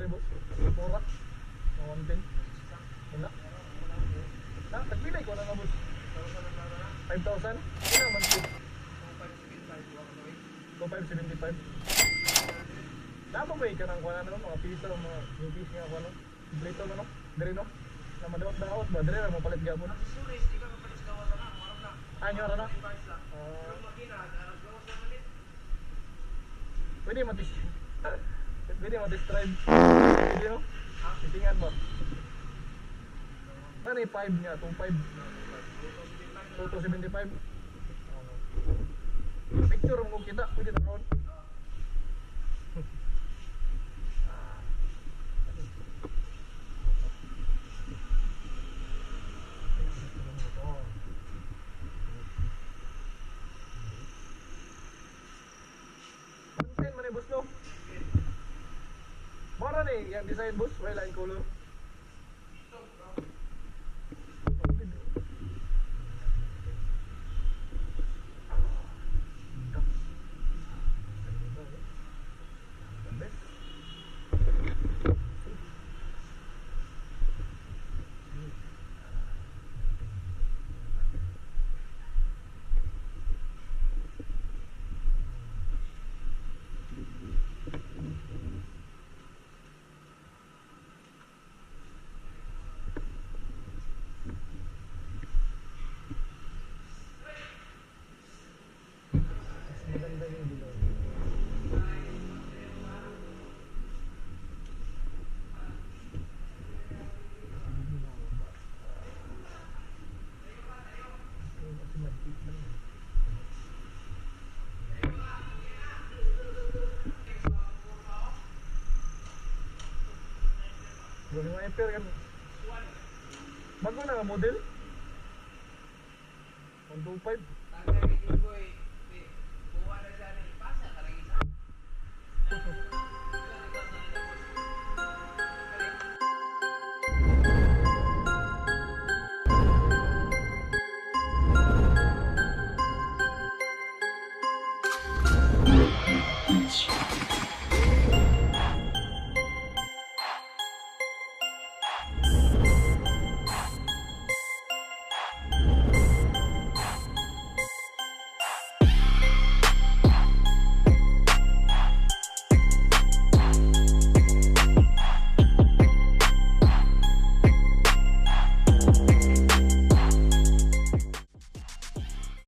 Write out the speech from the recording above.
Dre, boss? Mura. Mga 110. Wala. Na, tagpilay ko na nga, boss. 5,000? Ilang man po? 2,575. Napa ba ka ng kuha na mga pisa, mga new piece nga kuha no? Kompleto na no? Dre no? Na madaot-daot ba? Dre na mapalit gapon. Ah, nyo na? Ah. Pwede matis. Pwede matis drive. Pwede no? Titingan mo. Ano yung 5 niya? 2.5. 2.75. Picture mo kita. Pwede na ron. Content man ni boss no? Mora ni yung design, boss, wala line color. Mas maganda yung dilaw. Kasi maliit lang eh. Gawin mo ampere kan. Bago na nga model. 125.